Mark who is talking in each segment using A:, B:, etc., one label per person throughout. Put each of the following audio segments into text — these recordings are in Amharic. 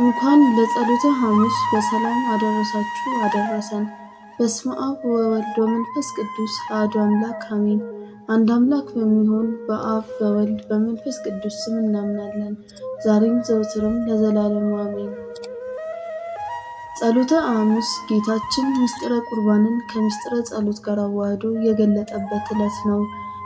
A: እንኳን ለጸሎተ ሐሙስ በሰላም አደረሳችሁ አደረሰን። በስመ አብ ወወልድ ወመንፈስ ቅዱስ አሐዱ አምላክ አሜን። አንድ አምላክ በሚሆን በአብ በወልድ በመንፈስ ቅዱስ ስም እናምናለን። ዛሬም ዘወትርም ለዘላለሙ አሜን። ጸሎተ ሐሙስ ጌታችን ምስጢረ ቁርባንን ከምስጢረ ጸሎት ጋር አዋህዶ የገለጠበት ዕለት ነው።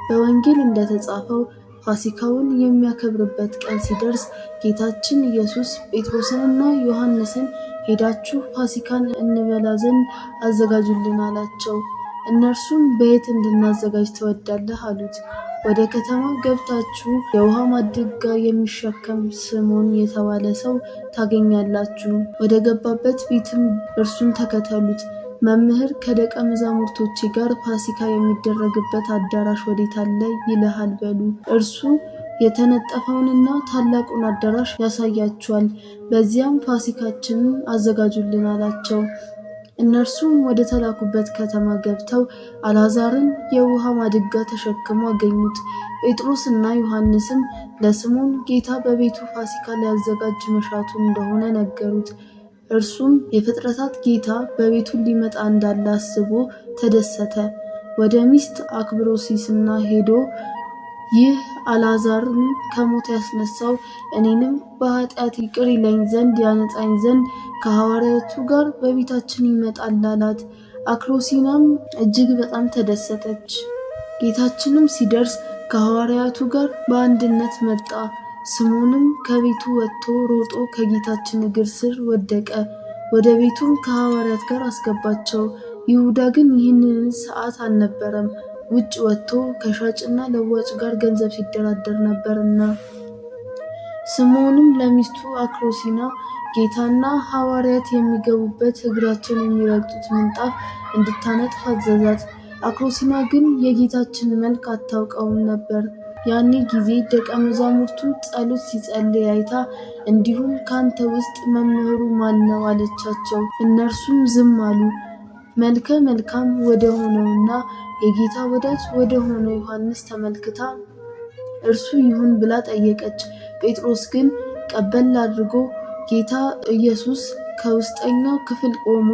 A: በወንጌል እንደተጻፈው ፋሲካውን የሚያከብርበት ቀን ሲደርስ ጌታችን ኢየሱስ ጴጥሮስንና ዮሐንስን ሄዳችሁ ፋሲካን እንበላ ዘንድ አዘጋጁልን አላቸው። እነርሱም በየት እንድናዘጋጅ ትወዳለህ አሉት። ወደ ከተማ ገብታችሁ የውሃ ማድጋ የሚሸከም ስምዖን የተባለ ሰው ታገኛላችሁ። ወደ ገባበት ቤትም እርሱን ተከተሉት። መምህር ከደቀ መዛሙርቶቼ ጋር ፋሲካ የሚደረግበት አዳራሽ ወዴት አለ ይልሃል በሉ። እርሱ የተነጠፈውንና ታላቁን አዳራሽ ያሳያችኋል። በዚያም ፋሲካችንን አዘጋጁልን አላቸው። እነርሱም ወደ ተላኩበት ከተማ ገብተው አልዓዛርን የውሃ ማድጋ ተሸክሞ አገኙት። ጴጥሮስና ዮሐንስም ለስምዖን ጌታ በቤቱ ፋሲካ ሊያዘጋጅ መሻቱ እንደሆነ ነገሩት። እርሱም የፍጥረታት ጌታ በቤቱ ሊመጣ እንዳለ አስቦ ተደሰተ። ወደ ሚስት አክብሮሲስና ሄዶ ይህ አልዓዛርን ከሞት ያስነሳው እኔንም በኃጢአት ይቅር ይለኝ ዘንድ ያነጻኝ ዘንድ ከሐዋርያቱ ጋር በቤታችን ይመጣል አላት። አክሮሲናም እጅግ በጣም ተደሰተች። ጌታችንም ሲደርስ ከሐዋርያቱ ጋር በአንድነት መጣ። ስምዖንም ከቤቱ ወጥቶ ሮጦ ከጌታችን እግር ስር ወደቀ። ወደ ቤቱም ከሐዋርያት ጋር አስገባቸው። ይሁዳ ግን ይህንን ሰዓት አልነበረም፣ ውጭ ወጥቶ ከሻጭና ለዋጭ ጋር ገንዘብ ሲደራደር ነበርና። ስምዖንም ለሚስቱ አክሮሲና ጌታና ሐዋርያት የሚገቡበት እግራቸውን የሚረግጡት ምንጣፍ እንድታነጥፍ አዘዛት። አክሮሲና ግን የጌታችን መልክ አታውቀውም ነበር። ያኔ ጊዜ ደቀ መዛሙርቱ ጸሎት ሲጸልይ አይታ እንዲሁም ካንተ ውስጥ መምህሩ ማን ነው አለቻቸው። እነርሱም ዝም አሉ። መልከ መልካም ወደ ሆነውና የጌታ ወዳጅ ወደ ሆነው ዮሐንስ ተመልክታ እርሱ ይሁን ብላ ጠየቀች። ጴጥሮስ ግን ቀበል አድርጎ ጌታ ኢየሱስ ከውስጠኛው ክፍል ቆሞ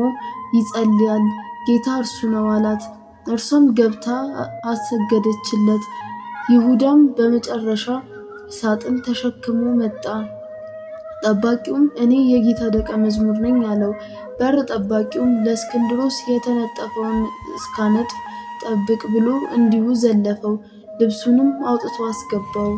A: ይጸልያል፣ ጌታ እርሱ ነው አላት። እርሷም ገብታ አሰገደችለት። ይሁዳም በመጨረሻ ሳጥን ተሸክሞ መጣ። ጠባቂውም እኔ የጌታ ደቀ መዝሙር ነኝ አለው። በር ጠባቂውም ለእስክንድሮስ የተነጠፈውን እስካነጥፍ ጠብቅ ብሎ እንዲሁ ዘለፈው። ልብሱንም አውጥቶ አስገባው።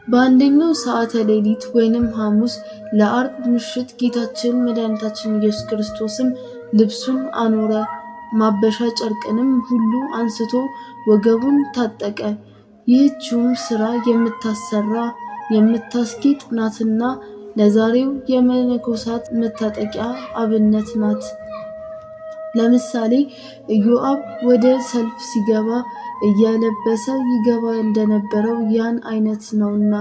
A: በአንደኛው ሰዓተ ሌሊት ወይንም ሐሙስ ለዓርብ ምሽት ጌታችን መድኃኒታችን ኢየሱስ ክርስቶስም ልብሱን አኖረ። ማበሻ ጨርቅንም ሁሉ አንስቶ ወገቡን ታጠቀ። ይህችውም ሥራ የምታሰራ የምታስጌጥ ናትና ለዛሬው የመነኮሳት መታጠቂያ አብነት ናት። ለምሳሌ ኢዮአብ ወደ ሰልፍ ሲገባ እያለበሰ ይገባ እንደነበረው ያን አይነት ነውና።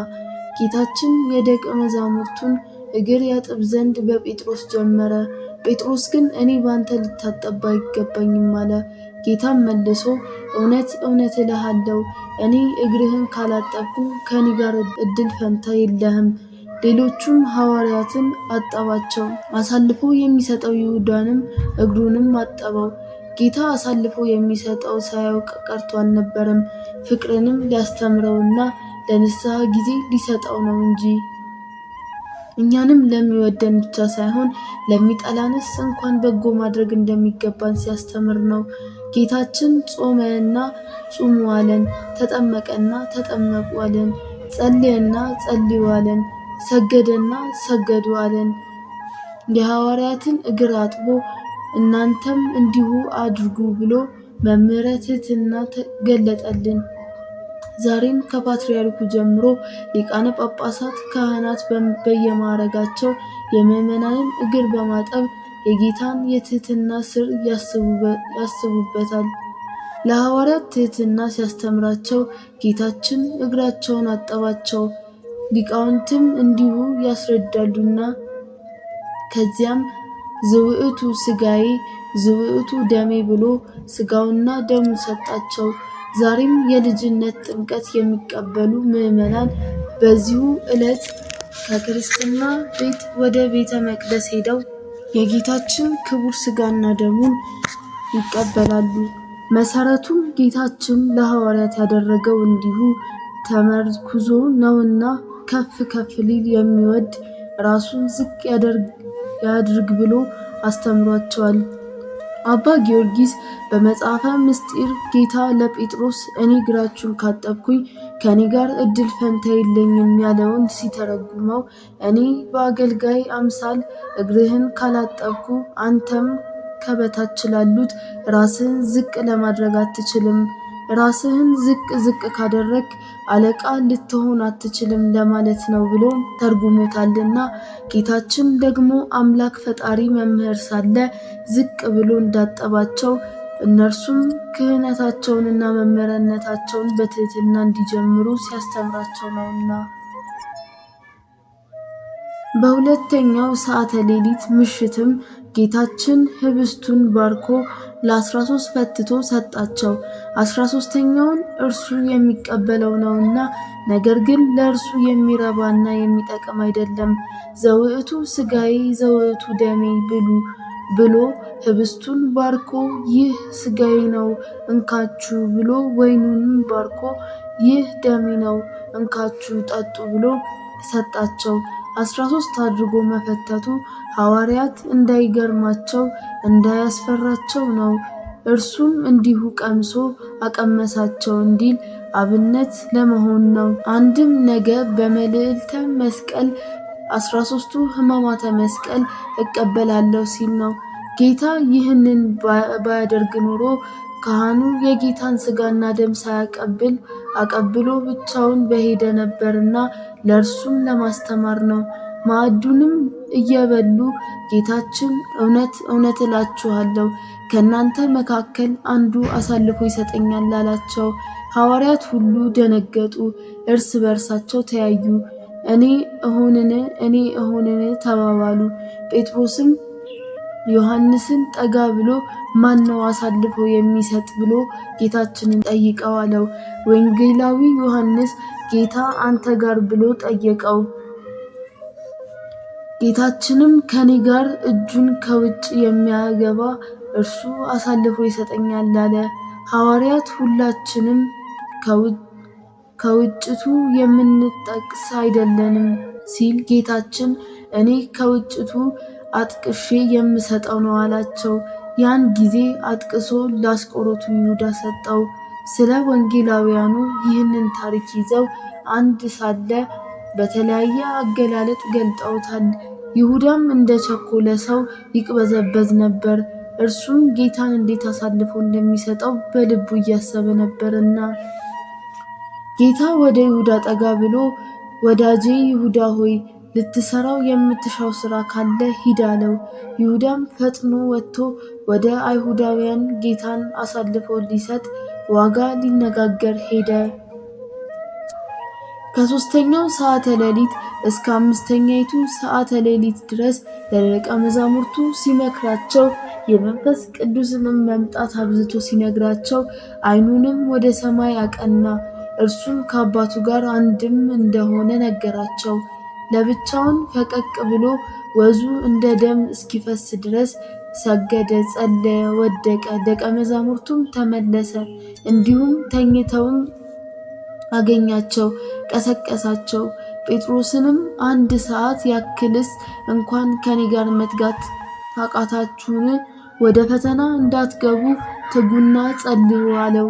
A: ጌታችን የደቀ መዛሙርቱን እግር ያጥብ ዘንድ በጴጥሮስ ጀመረ። ጴጥሮስ ግን እኔ ባንተ ልታጠብ አይገባኝም አለ። ጌታም መልሶ እውነት እውነት እልሃለሁ እኔ እግርህን ካላጠብኩ ከኔ ጋር እድል ፈንታ የለህም። ሌሎቹም ሐዋርያትን አጠባቸው። አሳልፎ የሚሰጠው ይሁዳንም እግሩንም አጠበው። ጌታ አሳልፎ የሚሰጠው ሳያውቅ ቀርቶ አልነበረም፣ ፍቅርንም ሊያስተምረውና ለንስሐ ጊዜ ሊሰጠው ነው እንጂ። እኛንም ለሚወደን ብቻ ሳይሆን ለሚጠላንስ እንኳን በጎ ማድረግ እንደሚገባን ሲያስተምር ነው። ጌታችን ጾመና ጹሙ አለን፣ ተጠመቀና ተጠመቁ አለን፣ ጸለየና ጸልዩ አለን፣ ሰገደና ሰገዱ አለን። የሐዋርያትን እግር አጥቦ እናንተም እንዲሁ አድርጉ ብሎ መምህረ ትሕትና ገለጠልን። ዛሬም ከፓትርያርኩ ጀምሮ ሊቃነ ጳጳሳት፣ ካህናት በየማዕረጋቸው የምዕመናንን እግር በማጠብ የጌታን የትሕትና ስር ያስቡበታል። ለሐዋርያት ትሕትና ሲያስተምራቸው ጌታችን እግራቸውን አጠባቸው። ሊቃውንትም እንዲሁ ያስረዳሉና ከዚያም ዝውዕቱ ሥጋዬ ዝውዕቱ ደሜ ብሎ ሥጋውና ደሙን ሰጣቸው። ዛሬም የልጅነት ጥምቀት የሚቀበሉ ምዕመናን በዚሁ ዕለት ከክርስትና ቤት ወደ ቤተ መቅደስ ሄደው የጌታችን ክቡር ሥጋና ደሙን ይቀበላሉ። መሰረቱም ጌታችን ለሐዋርያት ያደረገው እንዲሁ ተመርኩዞ ነውና ከፍ ከፍ ሊል የሚወድ ራሱን ዝቅ ያድርግ ብሎ አስተምሯቸዋል። አባ ጊዮርጊስ በመጽሐፈ ምስጢር ጌታ ለጴጥሮስ እኔ እግራችሁን ካጠብኩኝ ከእኔ ጋር እድል ፈንታ የለኝም ያለውን ሲተረጉመው እኔ በአገልጋይ አምሳል እግርህን ካላጠብኩ አንተም ከበታች ላሉት ራስህን ዝቅ ለማድረግ አትችልም። ራስህን ዝቅ ዝቅ ካደረግ አለቃ ልትሆን አትችልም ለማለት ነው ብሎ ተርጉሞታልና። ጌታችን ደግሞ አምላክ ፈጣሪ መምህር ሳለ ዝቅ ብሎ እንዳጠባቸው እነርሱም ክህነታቸውንና መምህርነታቸውን በትህትና እንዲጀምሩ ሲያስተምራቸው ነውና። በሁለተኛው ሰዓተ ሌሊት ምሽትም ጌታችን ህብስቱን ባርኮ ለ13 ፈትቶ ሰጣቸው። 13ኛውን እርሱ የሚቀበለው ነውና፣ ነገር ግን ለእርሱ የሚረባና የሚጠቅም አይደለም። ዘውእቱ ሥጋዬ ዘውእቱ ደሜ ብሉ ብሎ ህብስቱን ባርኮ ይህ ሥጋዬ ነው እንካችሁ ብሎ፣ ወይኑንም ባርኮ ይህ ደሜ ነው እንካችሁ ጠጡ ብሎ ሰጣቸው። 13 አድርጎ መፈተቱ ሐዋርያት እንዳይገርማቸው እንዳያስፈራቸው ነው። እርሱም እንዲሁ ቀምሶ አቀመሳቸው እንዲል አብነት ለመሆን ነው። አንድም ነገ በመልዕልተ መስቀል 13ቱ ሕማማተ መስቀል እቀበላለሁ ሲል ነው። ጌታ ይህንን ባያደርግ ኖሮ ካህኑ የጌታን ሥጋና ደም ሳያቀብል አቀብሎ ብቻውን በሄደ ነበርና ለእርሱም ለማስተማር ነው። ማዕዱንም እየበሉ ጌታችን እውነት እውነት እላችኋለሁ ከእናንተ መካከል አንዱ አሳልፎ ይሰጠኛል አላቸው። ሐዋርያት ሁሉ ደነገጡ፣ እርስ በእርሳቸው ተያዩ። እኔ እሆንን እኔ እሆንን ተባባሉ። ጴጥሮስም ዮሐንስን ጠጋ ብሎ ማን ነው አሳልፎ የሚሰጥ ብሎ ጌታችንን ጠይቀው አለው። ወንጌላዊ ዮሐንስ ጌታ አንተ ጋር ብሎ ጠየቀው። ጌታችንም ከኔ ጋር እጁን ከውጭ የሚያገባ እርሱ አሳልፎ ይሰጠኛል አለ። ሐዋርያት ሁላችንም ከውጭቱ የምንጠቅስ አይደለንም ሲል ጌታችን እኔ ከውጭቱ አጥቅሼ የምሰጠው ነው አላቸው። ያን ጊዜ አጥቅሶ ለአስቆሮቱ ይሁዳ ሰጠው። ስለ ወንጌላውያኑ ይህንን ታሪክ ይዘው አንድ ሳለ በተለያየ አገላለጥ ገልጠውታል። ይሁዳም እንደ ቸኮለ ሰው ይቅበዘበዝ ነበር። እርሱም ጌታን እንዴት አሳልፎ እንደሚሰጠው በልቡ እያሰበ ነበርና። ጌታ ወደ ይሁዳ ጠጋ ብሎ ወዳጄ ይሁዳ ሆይ ልትሰራው የምትሻው ሥራ ካለ ሂድ አለው። ይሁዳም ፈጥኖ ወጥቶ ወደ አይሁዳውያን ጌታን አሳልፎ ሊሰጥ ዋጋ ሊነጋገር ሄደ። ከሦስተኛው ሰዓተ ሌሊት እስከ አምስተኛይቱ ሰዓተ ሌሊት ድረስ ለደቀ መዛሙርቱ ሲመክራቸው የመንፈስ ቅዱስንም መምጣት አብዝቶ ሲነግራቸው ዓይኑንም ወደ ሰማይ አቀና። እርሱም ከአባቱ ጋር አንድም እንደሆነ ነገራቸው። ለብቻውን ፈቀቅ ብሎ ወዙ እንደ ደም እስኪፈስ ድረስ ሰገደ፣ ጸለየ፣ ወደቀ። ደቀ መዛሙርቱም ተመለሰ። እንዲሁም ተኝተውም አገኛቸው፣ ቀሰቀሳቸው። ጴጥሮስንም አንድ ሰዓት ያክልስ እንኳን ከኔ ጋር መትጋት ታቃታችሁን? ወደ ፈተና እንዳትገቡ ትጉና ጸልዩ አለው።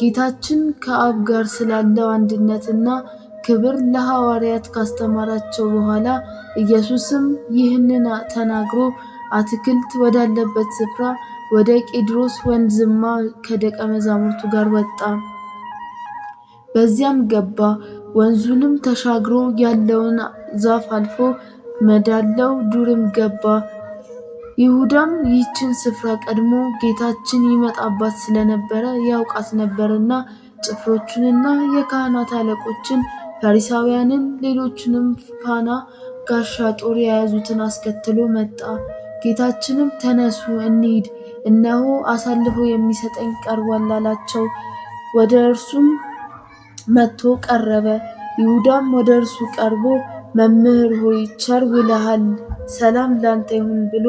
A: ጌታችን ከአብ ጋር ስላለው አንድነትና ክብር ለሐዋርያት ካስተማራቸው በኋላ ኢየሱስም ይህንን ተናግሮ አትክልት ወዳለበት ስፍራ ወደ ቄድሮስ ወንዝማ ከደቀ መዛሙርቱ ጋር ወጣ። በዚያም ገባ። ወንዙንም ተሻግሮ ያለውን ዛፍ አልፎ መዳለው ዱርም ገባ። ይሁዳም ይህችን ስፍራ ቀድሞ ጌታችን ይመጣባት ስለነበረ ያውቃት ነበርና ጭፍሮቹንና የካህናት አለቆችን ፈሪሳውያንን፣ ሌሎቹንም ፋና፣ ጋሻ ጦር የያዙትን አስከትሎ መጣ። ጌታችንም ተነሱ እንሂድ፣ እነሆ አሳልፎ የሚሰጠኝ ቀርቧል አላቸው። ወደ እርሱም መጥቶ ቀረበ። ይሁዳም ወደ እርሱ ቀርቦ መምህር ሆይ ቸር ውለሃል፣ ሰላም ላንተ ይሁን ብሎ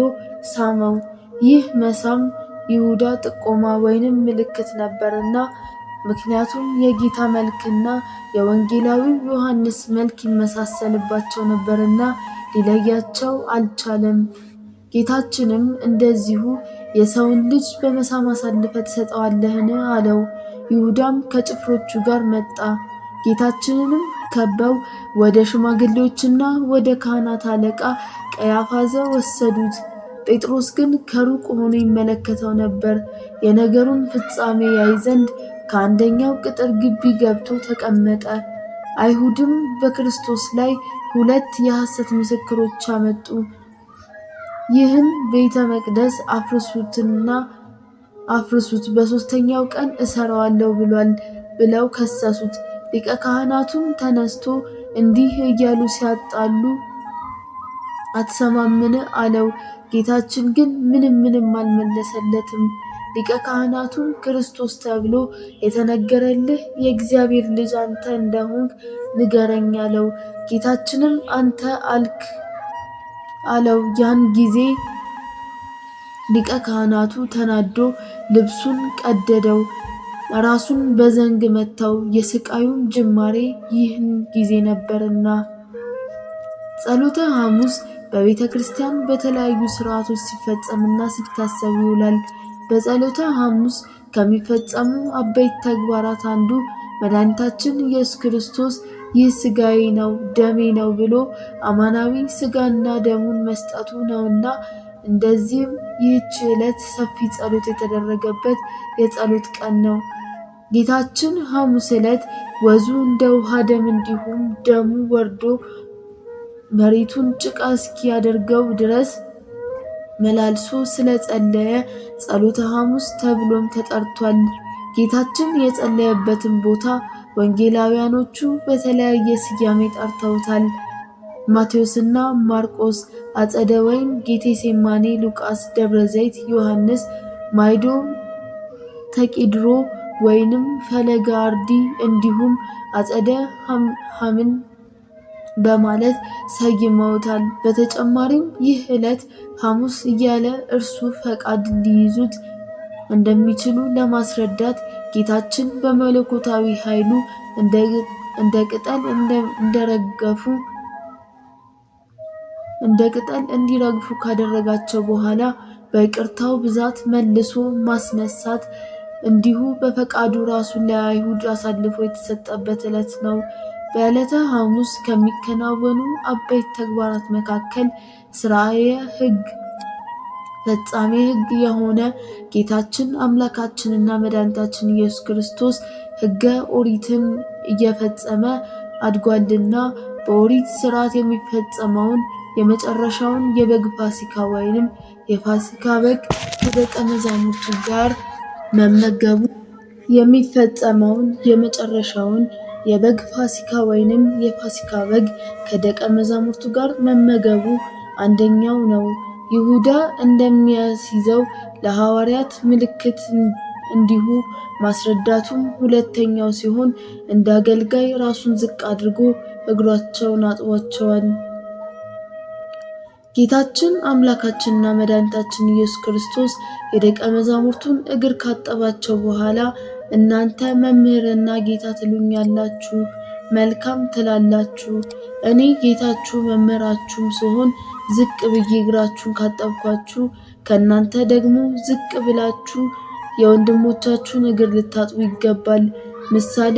A: ሳመው። ይህ መሳም ይሁዳ ጥቆማ ወይንም ምልክት ነበርና፣ ምክንያቱም የጌታ መልክና የወንጌላዊው ዮሐንስ መልክ ይመሳሰልባቸው ነበርና ሊለያቸው አልቻለም። ጌታችንም እንደዚሁ የሰውን ልጅ በመሳም አሳልፈህ ትሰጠዋለህን? አለው። ይሁዳም ከጭፍሮቹ ጋር መጣ። ጌታችንንም ከበው ወደ ሽማግሌዎችና ወደ ካህናት አለቃ ቀያፋ ወሰዱት። ጴጥሮስ ግን ከሩቅ ሆኖ ይመለከተው ነበር። የነገሩን ፍጻሜ ያይ ዘንድ ከአንደኛው ቅጥር ግቢ ገብቶ ተቀመጠ። አይሁድም በክርስቶስ ላይ ሁለት የሐሰት ምስክሮች አመጡ። ይህን ቤተ መቅደስ አፍርሱት፣ በሦስተኛው ቀን እሠራዋለሁ ብሏል ብለው ከሰሱት። ሊቀ ካህናቱም ተነስቶ እንዲህ እያሉ ሲያጣሉ አትሰማምን? አለው። ጌታችን ግን ምንም ምንም አልመለሰለትም። ሊቀ ካህናቱም ክርስቶስ ተብሎ የተነገረልህ የእግዚአብሔር ልጅ አንተ እንደሆንክ ንገረኝ አለው። ጌታችንም አንተ አልክ አለው። ያን ጊዜ ሊቀ ካህናቱ ተናዶ ልብሱን ቀደደው፣ ራሱን በዘንግ መታው። የስቃዩም ጅማሬ ይህን ጊዜ ነበርና። ጸሎተ ሐሙስ በቤተ ክርስቲያን በተለያዩ ስርዓቶች ሲፈጸምና ሲታሰብ ይውላል። በጸሎተ ሐሙስ ከሚፈጸሙ አበይት ተግባራት አንዱ መድኃኒታችን ኢየሱስ ክርስቶስ ይህ ሥጋዬ ነው ደሜ ነው ብሎ አማናዊ ሥጋና ደሙን መስጠቱ ነውና፣ እንደዚህም ይህች ዕለት ሰፊ ጸሎት የተደረገበት የጸሎት ቀን ነው። ጌታችን ሐሙስ ዕለት ወዙ እንደ ውሃ ደም እንዲሁም ደሙ ወርዶ መሬቱን ጭቃ እስኪያደርገው ድረስ መላልሶ ስለጸለየ ጸሎተ ሐሙስ ተብሎም ተጠርቷል። ጌታችን የጸለየበትን ቦታ ወንጌላውያኖቹ በተለያየ ስያሜ ጠርተውታል። ማቴዎስና ማርቆስ አጸደ ወይን ጌቴሴማኒ፣ ሉቃስ ደብረ ዘይት፣ ዮሐንስ ማይዶ ተቂድሮ ወይንም ፈለገ አርዲ እንዲሁም አጸደ ሐምን በማለት ሰይመውታል። በተጨማሪም ይህ ዕለት ሐሙስ እያለ እርሱ ፈቃድ ሊይዙት እንደሚችሉ ለማስረዳት ጌታችን በመለኮታዊ ኃይሉ እንደ ቅጠል እንደረገፉ እንደ ቅጠል እንዲረግፉ ካደረጋቸው በኋላ በይቅርታው ብዛት መልሶ ማስነሳት እንዲሁ በፈቃዱ ራሱን ለአይሁድ አሳልፎ የተሰጠበት ዕለት ነው። በዕለተ ሐሙስ ከሚከናወኑ አበይት ተግባራት መካከል ሥርዓየ ሕግ ፈጻሜ ሕግ የሆነ ጌታችን አምላካችንና መድኃኒታችን ኢየሱስ ክርስቶስ ሕገ ኦሪትን እየፈጸመ አድጓልና በኦሪት ሥርዓት የሚፈጸመውን የመጨረሻውን የበግ ፋሲካ ወይንም የፋሲካ በግ ከደቀ መዛሙርቱ ጋር መመገቡ የሚፈጸመውን የመጨረሻውን የበግ ፋሲካ ወይንም የፋሲካ በግ ከደቀ መዛሙርቱ ጋር መመገቡ አንደኛው ነው። ይሁዳ እንደሚያስይዘው ለሐዋርያት ምልክት እንዲሁ ማስረዳቱም ሁለተኛው ሲሆን እንደ አገልጋይ ራሱን ዝቅ አድርጎ እግሯቸውን አጥቧቸዋል። ጌታችን አምላካችንና መድኃኒታችን ኢየሱስ ክርስቶስ የደቀ መዛሙርቱን እግር ካጠባቸው በኋላ እናንተ መምህርና ጌታ ትሉኛላችሁ፣ መልካም ትላላችሁ። እኔ ጌታችሁ መምህራችሁም ስሆን ዝቅ ብዬ እግራችሁን ካጠብኳችሁ ከእናንተ ደግሞ ዝቅ ብላችሁ የወንድሞቻችሁን እግር ልታጥቡ ይገባል። ምሳሌ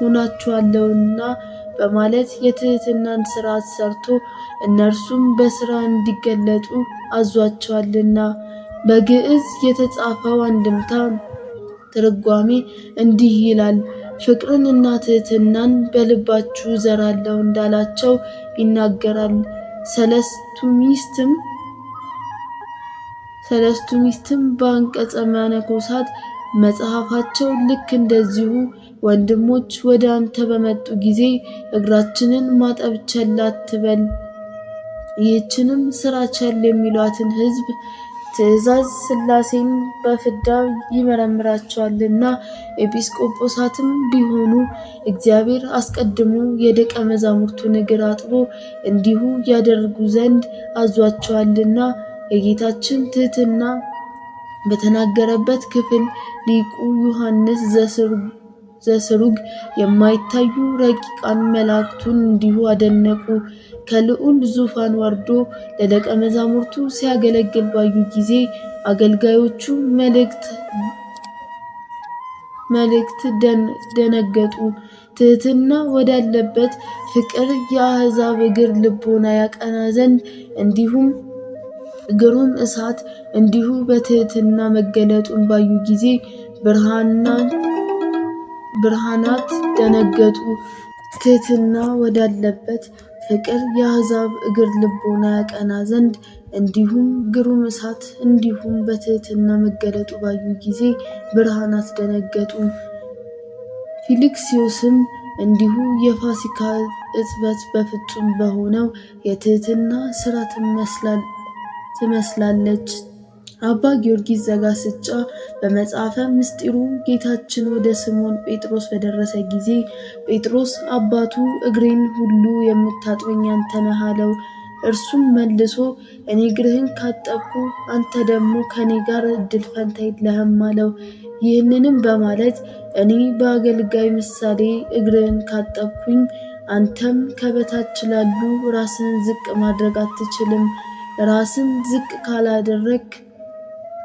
A: ሆናችኋለሁና በማለት የትህትናን ሥርዓት ሰርቶ እነርሱም በሥራ እንዲገለጡ አዟቸዋልና። በግዕዝ የተጻፈው አንድምታ ትርጓሜ እንዲህ ይላል። ፍቅርን እና ትህትናን በልባችሁ እዘራለሁ እንዳላቸው ይናገራል። ሰለስቱ ምዕትም በአንቀጸ መነኮሳት መጽሐፋቸው ልክ እንደዚሁ ወንድሞች ወደ አንተ በመጡ ጊዜ እግራችንን ማጠብ ቸል አትበል፣ ይህችንም ሥራ ቸል የሚሏትን ሕዝብ ትእዛዝ ሥላሴን በፍዳ ይመረምራቸዋልና። ኤጲስቆጶሳትም ቢሆኑ እግዚአብሔር አስቀድሞ የደቀ መዛሙርቱን እግር አጥቦ እንዲሁ ያደርጉ ዘንድ አዟቸዋልና። የጌታችን ትሕትና በተናገረበት ክፍል ሊቁ ዮሐንስ ዘስሩግ የማይታዩ ረቂቃን መላእክቱን እንዲሁ አደነቁ። ከልዑል ዙፋን ወርዶ ለደቀ መዛሙርቱ ሲያገለግል ባዩ ጊዜ አገልጋዮቹ መልእክት ደነገጡ። ትሕትና ወዳለበት ፍቅር የአሕዛብ እግር ልቦና ያቀና ዘንድ እንዲሁም ግሩም እሳት እንዲሁ በትሕትና መገለጡን ባዩ ጊዜ ብርሃናት ደነገጡ። ትሕትና ወዳለበት ፍቅር የአሕዛብ እግር ልቦና ያቀና ዘንድ እንዲሁም ግሩም እሳት እንዲሁም በትሕትና መገለጡ ባዩ ጊዜ ብርሃናት ደነገጡ። ፊልክስዩስም እንዲሁ የፋሲካ እጽበት በፍጹም በሆነው የትሕትና ሥራ ትመስላለች። አባ ጊዮርጊስ ዘጋስጫ በመጽሐፈ ምስጢሩ ጌታችን ወደ ስምዖን ጴጥሮስ በደረሰ ጊዜ ጴጥሮስ አባቱ እግሬን ሁሉ የምታጥበኝ አንተ ነህ አለው። እርሱም መልሶ እኔ እግርህን ካጠብኩ አንተ ደግሞ ከእኔ ጋር እድል ፈንታ የለህም አለው። ይህንንም በማለት እኔ በአገልጋይ ምሳሌ እግርህን ካጠብኩኝ አንተም ከበታች ላሉ ራስን ዝቅ ማድረግ አትችልም። ራስን ዝቅ ካላደረግ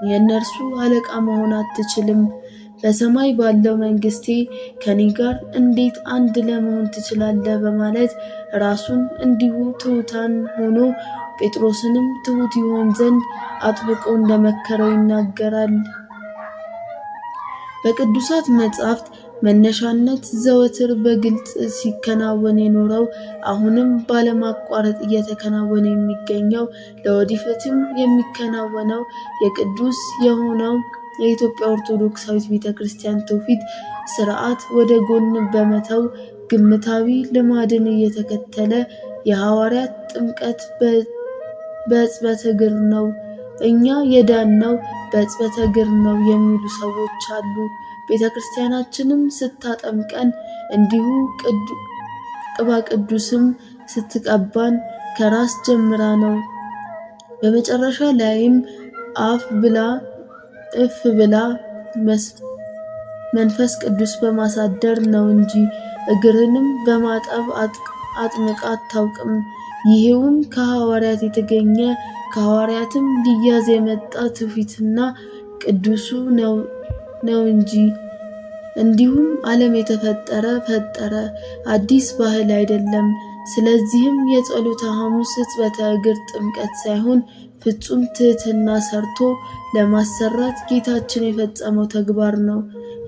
A: የእነርሱ አለቃ መሆን አትችልም። በሰማይ ባለው መንግስቴ ከኔ ጋር እንዴት አንድ ለመሆን ትችላለህ? በማለት ራሱን እንዲሁ ትሑታን ሆኖ ጴጥሮስንም ትሑት ይሆን ዘንድ አጥብቆ እንደመከረው ይናገራል። በቅዱሳት መጻሕፍት መነሻነት ዘወትር በግልጽ ሲከናወን የኖረው አሁንም ባለማቋረጥ እየተከናወነ የሚገኘው ለወደፊትም የሚከናወነው የቅዱስ የሆነው የኢትዮጵያ ኦርቶዶክሳዊት ቤተ ክርስቲያን ትውፊት ስርዓት ወደ ጎን በመተው ግምታዊ ልማድን እየተከተለ የሐዋርያት ጥምቀት በሕጽበተ እግር ነው፣ እኛ የዳንነው በሕጽበተ እግር ነው የሚሉ ሰዎች አሉ። ቤተ ክርስቲያናችንም ስታጠምቀን እንዲሁ ቅባ ቅዱስም ስትቀባን ከራስ ጀምራ ነው። በመጨረሻ ላይም አፍ ብላ እፍ ብላ መንፈስ ቅዱስ በማሳደር ነው እንጂ እግርንም በማጠብ አጥምቃ አታውቅም። ይሄውም ከሐዋርያት የተገኘ ከሐዋርያትም ሊያዝ የመጣ ትውፊትና ቅዱሱ ነው እንጂ። እንዲሁም ዓለም የተፈጠረ ፈጠረ አዲስ ባህል አይደለም። ስለዚህም የጸሎተ ሐሙስ ሕጽበተ እግር ጥምቀት ሳይሆን ፍጹም ትሕትና ሰርቶ ለማሰራት ጌታችን የፈጸመው ተግባር ነው።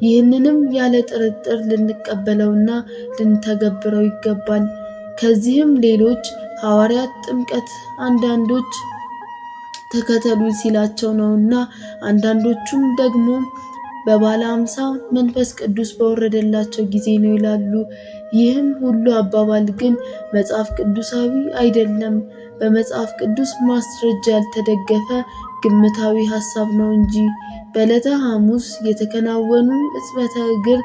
A: ይህንንም ያለ ጥርጥር ልንቀበለውና ልንተገብረው ይገባል። ከዚህም ሌሎች ሐዋርያት ጥምቀት አንዳንዶች ተከተሉኝ ሲላቸው ነውና፣ አንዳንዶቹም ደግሞ በባለ 50 መንፈስ ቅዱስ በወረደላቸው ጊዜ ነው ይላሉ። ይህም ሁሉ አባባል ግን መጽሐፍ ቅዱሳዊ አይደለም። በመጽሐፍ ቅዱስ ማስረጃ ያልተደገፈ ግምታዊ ሐሳብ ነው እንጂ። በዕለተ ሐሙስ የተከናወኑ ሕጽበተ እግር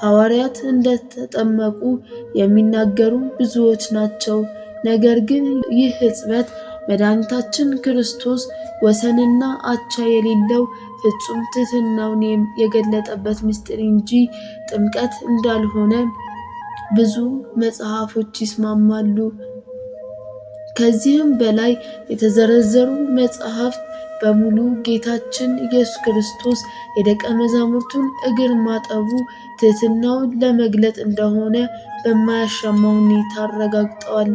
A: ሐዋርያት እንደተጠመቁ የሚናገሩ ብዙዎች ናቸው። ነገር ግን ይህ ሕጽበት መድኃኒታችን ክርስቶስ ወሰንና አቻ የሌለው ፍጹም ትሕትናውን የገለጠበት ምስጢር እንጂ ጥምቀት እንዳልሆነ ብዙ መጽሐፎች ይስማማሉ። ከዚህም በላይ የተዘረዘሩ መጽሐፍት በሙሉ ጌታችን ኢየሱስ ክርስቶስ የደቀ መዛሙርቱን እግር ማጠቡ ትሕትናውን ለመግለጥ እንደሆነ በማያሻማ ሁኔታ አረጋግጠዋል።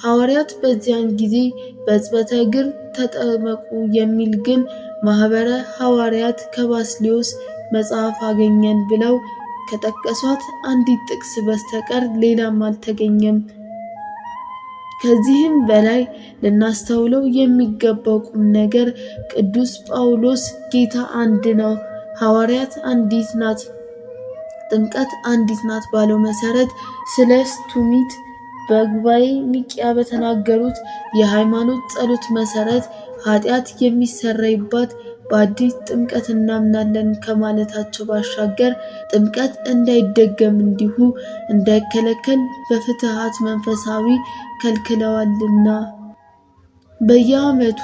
A: ሐዋርያት በዚያን ጊዜ በሕጽበተ እግር ተጠመቁ የሚል ግን ማኅበረ ሐዋርያት ከባስልዮስ መጽሐፍ አገኘን ብለው ከጠቀሷት አንዲት ጥቅስ በስተቀር ሌላም አልተገኘም። ከዚህም በላይ ልናስተውለው የሚገባው ቁም ነገር ቅዱስ ጳውሎስ ጌታ አንድ ነው፣ ሐዋርያት አንዲት ናት፣ ጥምቀት አንዲት ናት ባለው መሰረት ሰለስቱ ምዕት በጉባኤ ኒቅያ በተናገሩት የሃይማኖት ጸሎት መሰረት ኃጢአት የሚሰረይባት በአዲስ ጥምቀት እናምናለን ከማለታቸው ባሻገር ጥምቀት እንዳይደገም እንዲሁ እንዳይከለከል በፍትሐት መንፈሳዊ ከልክለዋልና። በየዓመቱ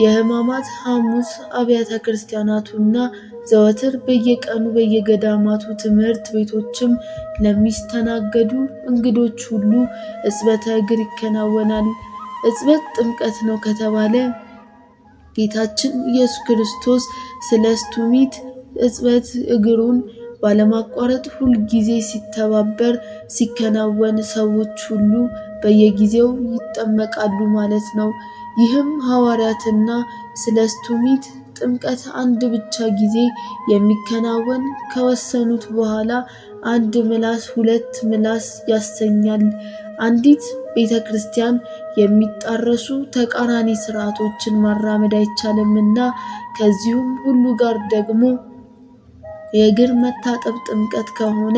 A: የሕማማት ሐሙስ አብያተ ክርስቲያናቱና ዘወትር በየቀኑ በየገዳማቱ ትምህርት ቤቶችም ለሚስተናገዱ እንግዶች ሁሉ ሕጽበተ እግር ይከናወናል። ሕጽበት ጥምቀት ነው ከተባለ ጌታችን ኢየሱስ ክርስቶስ ሰለስቱ ምዕት ሕጽበት እግሩን ባለማቋረጥ ሁል ጊዜ ሲተባበር ሲከናወን ሰዎች ሁሉ በየጊዜው ይጠመቃሉ ማለት ነው። ይህም ሐዋርያትና ሰለስቱ ምዕት ጥምቀት አንድ ብቻ ጊዜ የሚከናወን ከወሰኑት በኋላ አንድ ምላስ ሁለት ምላስ ያሰኛል። አንዲት ቤተ ክርስቲያን የሚጣረሱ ተቃራኒ ስርዓቶችን ማራመድ አይቻልምና ከዚሁም ሁሉ ጋር ደግሞ የእግር መታጠብ ጥምቀት ከሆነ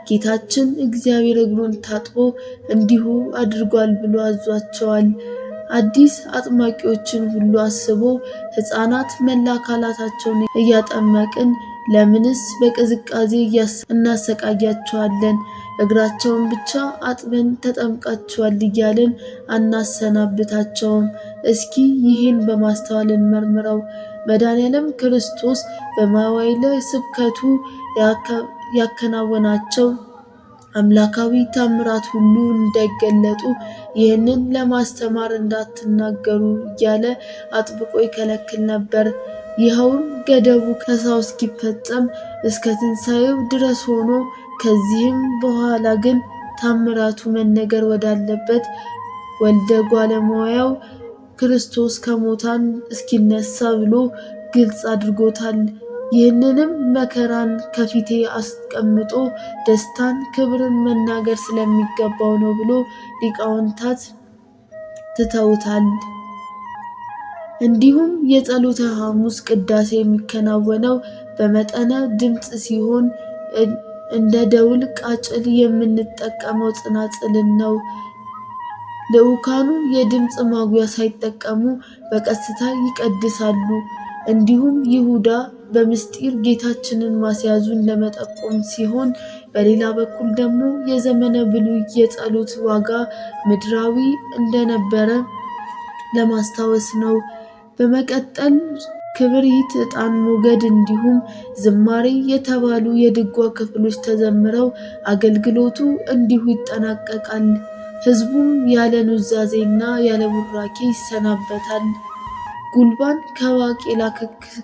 A: ጌታችን እግዚአብሔር እግሩን ታጥቦ እንዲሁ አድርጓል ብሎ አዟቸዋል። አዲስ አጥማቂዎችን ሁሉ አስቦ ሕፃናት መላ አካላታቸውን እያጠመቅን ለምንስ በቅዝቃዜ እናሰቃያቸዋለን? እግራቸውን ብቻ አጥበን ተጠምቃቸዋል እያልን አናሰናብታቸውም? እስኪ ይህን በማስተዋል እንመርምረው። መድኃኔዓለም ክርስቶስ በመዋዕለ ስብከቱ ያከናወናቸው አምላካዊ ታምራት ሁሉ እንዳይገለጡ ይህንን ለማስተማር እንዳትናገሩ እያለ አጥብቆ ይከለክል ነበር። ይኸውም ገደቡ ከሰው እስኪፈጸም እስከ ትንሣኤው ድረስ ሆኖ ከዚህም በኋላ ግን ታምራቱ መነገር ወዳለበት ወልደ ጓለሙያው ክርስቶስ ከሙታን እስኪነሳ ብሎ ግልጽ አድርጎታል። ይህንንም መከራን ከፊቴ አስቀምጦ ደስታን፣ ክብርን መናገር ስለሚገባው ነው ብሎ ሊቃውንታት ትተውታል። እንዲሁም የጸሎተ ሐሙስ ቅዳሴ የሚከናወነው በመጠነ ድምፅ ሲሆን እንደ ደውል ቃጭል የምንጠቀመው ጽናጽልን ነው። ልዑካኑ የድምፅ ማጉያ ሳይጠቀሙ በቀስታ ይቀድሳሉ። እንዲሁም ይሁዳ በምስጢር ጌታችንን ማስያዙን ለመጠቆም ሲሆን፣ በሌላ በኩል ደግሞ የዘመነ ብሉይ የጸሎት ዋጋ ምድራዊ እንደነበረ ለማስታወስ ነው። በመቀጠል ክብሪት፣ ዕጣን፣ ሞገድ እንዲሁም ዝማሬ የተባሉ የድጓ ክፍሎች ተዘምረው አገልግሎቱ እንዲሁ ይጠናቀቃል። ሕዝቡም ያለ ኑዛዜና ያለ ቡራኬ ይሰናበታል። ጉልባን ከባቄላ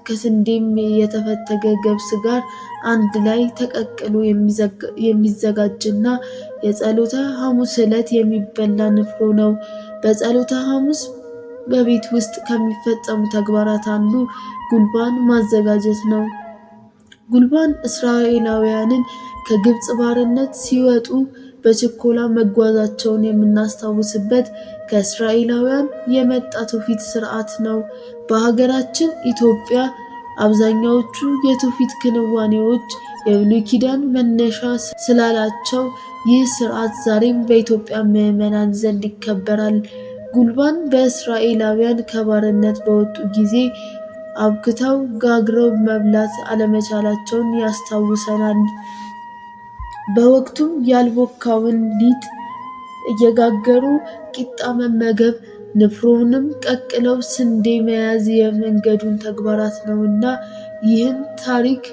A: ከስንዴም የተፈተገ ገብስ ጋር አንድ ላይ ተቀቅሎ የሚዘጋጅና የጸሎተ ሐሙስ ዕለት የሚበላ ንፍሮ ነው። በጸሎተ ሐሙስ በቤት ውስጥ ከሚፈጸሙ ተግባራት አንዱ ጉልባን ማዘጋጀት ነው። ጉልባን እስራኤላውያንን ከግብፅ ባርነት ሲወጡ በችኮላ መጓዛቸውን የምናስታውስበት ከእስራኤላውያን የመጣ ትውፊት ስርዓት ነው። በሀገራችን ኢትዮጵያ አብዛኛዎቹ የትውፊት ክንዋኔዎች የብሉይ ኪዳን መነሻ ስላላቸው ይህ ስርዓት ዛሬም በኢትዮጵያ ምዕመናን ዘንድ ይከበራል። ጉልባን በእስራኤላውያን ከባርነት በወጡ ጊዜ አብክተው ጋግረው መብላት አለመቻላቸውን ያስታውሰናል። በወቅቱም ያልቦካውን ሊጥ እየጋገሩ ቂጣ መመገብ፣ ንፍሮንም ቀቅለው ስንዴ መያዝ የመንገዱን ተግባራት ነውና ይህን ታሪክ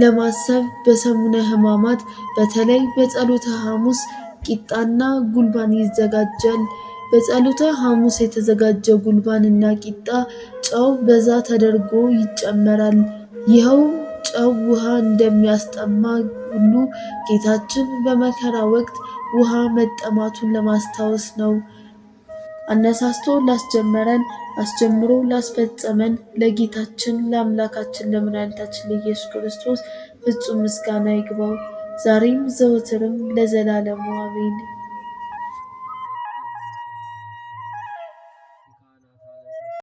A: ለማሰብ በሰሙነ ሕማማት በተለይ በጸሎተ ሐሙስ ቂጣና ጉልባን ይዘጋጃል። በጸሎተ ሐሙስ የተዘጋጀ ጉልባን እና ቂጣ ጨው በዛ ተደርጎ ይጨመራል። ይኸውም ጨው ውሃ እንደሚያስጠማ ሁሉ ጌታችን በመከራ ወቅት ውሃ መጠማቱን ለማስታወስ ነው። አነሳስቶ ላስጀመረን አስጀምሮ ላስፈጸመን ለጌታችን ለአምላካችን ለመድኃኒታችን ለኢየሱስ ክርስቶስ ፍጹም ምስጋና ይግባው፣ ዛሬም ዘወትርም ለዘላለሙ አሜን።